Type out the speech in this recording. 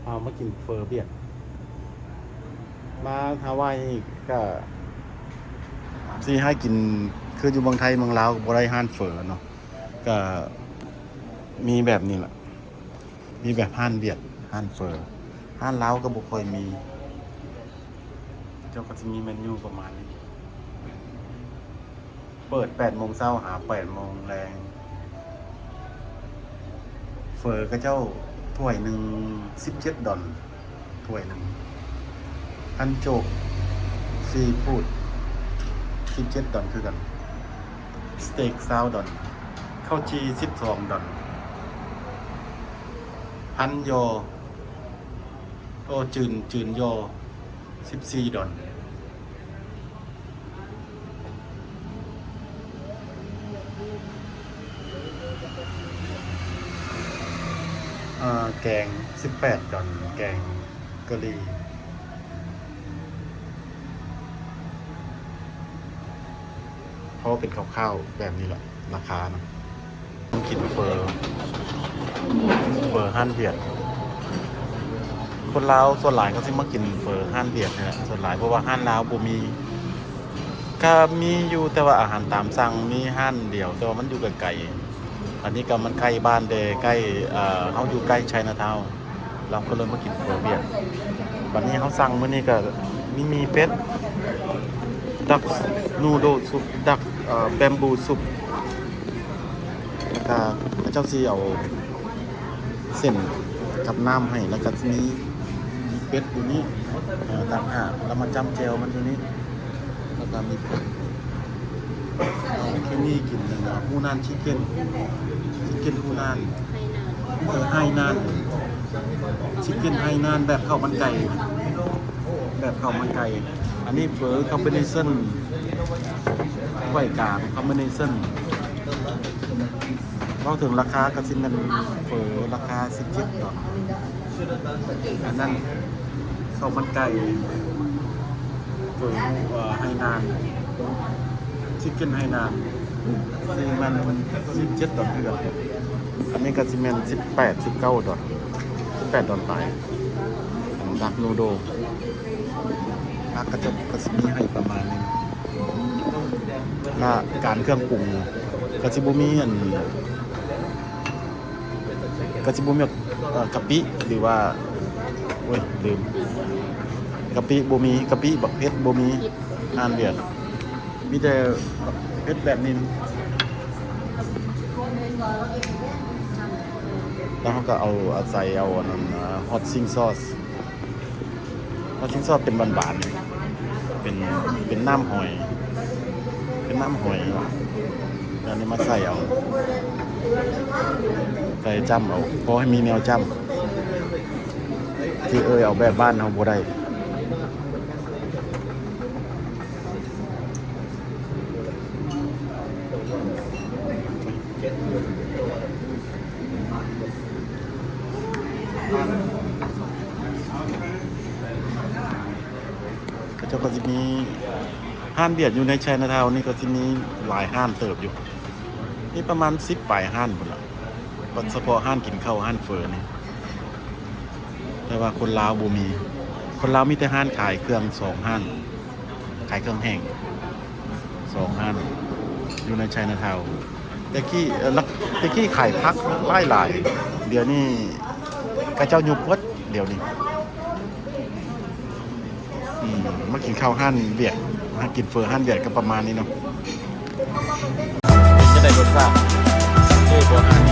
ເຮົາມາກິນເຝີຫວຽດ ມາຮາວາຍນີ້ກະຊິໃຫ້ກິນ ຄືຢູ່ເມືອງໄທເມືອງລາວກະບໍ່ໄດ້ຮ້ານເຝີເນາະ ກະມີແບບນີ້ລະ ມີແບບຮ້ານຫວຽດ ຮ້ານເຝີ ຮ້ານລາວກະບໍ່ຄ່ອຍມີ ເຂົາເຈົ້າກະຊິມີເມນູປະມານນີ້. ເປີດແປດໂມງເຊົ້າຫາແປດໂມງແລງ. ເຝີເຂົາເຈົ້າຖ້ວຍໜຶ່ງສິບເຈັດດອນ ຖ້ວຍໜຶ່ງ. ອັນໂຈກຊີຟູດສິບເຈັດດອນຄືກັນ. ສະເຕັກຊາວດອນ. ເຂົ້າຈີ່ສິບສອງດອນ. ພັນຍໍ່ ໂອ ຈືນ ຈືນຍໍ່ ສິບສີ່ດອນ. ເອີ ແກງສິບແປດດອນ ແກງກະຫຼີ່. ເພາະວ່າເປັນຄ່າວໆແບບນີ້ແຫຼະ ລາຄານະ. ມາກິນເຝີ ເຝີຮ້ານຫວຽດ. ຄົນລາວສ່ວນຫຼາຍເຂົາຊິມາກິນເຝີຮ້ານຫວຽດນີ້ແຫຼະ ສ່ວນຫຼາຍ ເພາະວ່າຮ້ານລາວບໍ່ມີ. ກະມີຢູ່ ແຕ່ວ່າອາຫານຕາມສັ່ງມີຮ້ານດຽວ ແຕ່ວ່າມັນຢູ່ໄກໆ. ອັນນີ້ກະມັນໃກ້ບ້ານແດ່ ໃກ້ ເອີ ເຮົາຢູ່ໃກ້ໄຊນາທາວ ລາວກະເລີຍມາກິນເຝີຫວຽດ. ບາດນີ້ເຮົາສັ່ງມື້ນີ້ກະມີໝີ່ເປັດ ດັກນູໂດຊຸບ ດັກ ເອີ ແບມບູຊຸບ ແລ້ວກະເຂົາເຈົ້າຊິເອົາເສັ້ນກັບນ້ຳໃຫ້ ແລ້ວກະຊິມີ ມີເປັດຢູ່ນີ້ ເອີ ຕ່າງຫາກ ແລ້ວມາຈ້ຳແຈ່ວມັນຢູ່ນີ້ ແລ້ວກະມີເຜັດ. ເອົາ ຄືນີ້ກິນອັນ ເອີ ຮູ້ນານຊິກເກັນ ຊິກເກັນຮູ້ນານ ໄຮນານ ເອີ ໄຮນານ ຊິກເກັນໄຮນານແບບເຂົ້າມັນໄກ່ ແບບເຂົ້າມັນໄກ່. ອັນນີ້ເຝີຄອມບິເນຊັນ ກ້ອຍກາງຄອມບິເນຊັນ. ເວົ້າເຖິງລາຄາກະຊິແມ່ນເຝີລາຄາສິບເຈັດດອນ. ອັນນັ້ນເຂົ້າມັນໄກ່ ເຝີ ເອີ ໄຮນານ ຊິກເກັນໄຮນານ ຊິແມ່ນສິບເຈັດດອນຄືກັນ. ອັນນີ້ກະຊິແມ່ນສິບແປດ ສິບເກົ້າດອນ ສິບແປດດອນປາຍ. ອັນດັກນູໂດ ຜັກກະຈະ ກະຊິມີໃຫ້ປະມານນີ້ ລະການເຄື່ອງປຸງກະຊິບໍ່ມີອັນ ກະຊິບໍ່ມີ ເອີ ກະປິ ຫຼືວ່າ ໂອ້ຍ ລືມ ກະປິບໍ່ມີ ກະປິ ບັກເຜັດບໍ່ມີ. ຮ້ານຫວຽດມີແຕ່ບັກເຜັດແບບນີ້ ແລ້ວເຮົາກະເອົາ ອາໄສເອົາອັນນັ້ນ ຮອດຊິງຊອສ ຮອດຊິງຊອສເປັນຫວານໆ ເປັນ ເປັນນ້ຳຫອຍ ເປັນນ້ຳຫອຍ ແລ້ວນີ້ມາໃສ່ເອົາ ໃສ່ຈ້ຳເອົາ ພໍໃຫ້ມີແນວຈ້ຳ ຊິເອີ່ຍເອົາແບບບ້ານເຮົາບໍ່ໄດ້. ເຂົາເຈົ້າກະຊິມີຮ້ານຫວຽດຢູ່ໃນໄຊນາທາວນີ້ ກະຊິມີຫຼາຍຮ້ານເຕີບຢູ່ ມີປະມານສິບປາຍຮ້ານພຸ້ນລະ ສະເພາະຮ້ານກິນເຂົ້າ ຮ້ານເຝີນີ້. ແຕ່ວ່າຄົນລາວບໍ່ມີ ຄົນລາວມີແຕ່ຮ້ານຂາຍເຄື່ອງສອງຮ້ານ ຂາຍເຄື່ອງແຫ້ງສອງຮ້ານ ຢູ່ໃນໄຊນາທາວ. ແຕ່ກີ້ ເອີ ແຕ່ກີ້ຂາຍຜັກຫຼາຍໆ ດຽວນີ້ເຂົາເຈົ້າຍຸບໝົດ ດຽວນີ້. ອືມ ມາກິນເຂົ້າຮ້ານຫວຽດ ມາກິນເຝີຮ້ານຫວຽດກະປະມານນີ້ເນາະ. ເປັນຈັ່ງໃດລົດຊາດ? ເອີ ບໍ່ຮ້ານ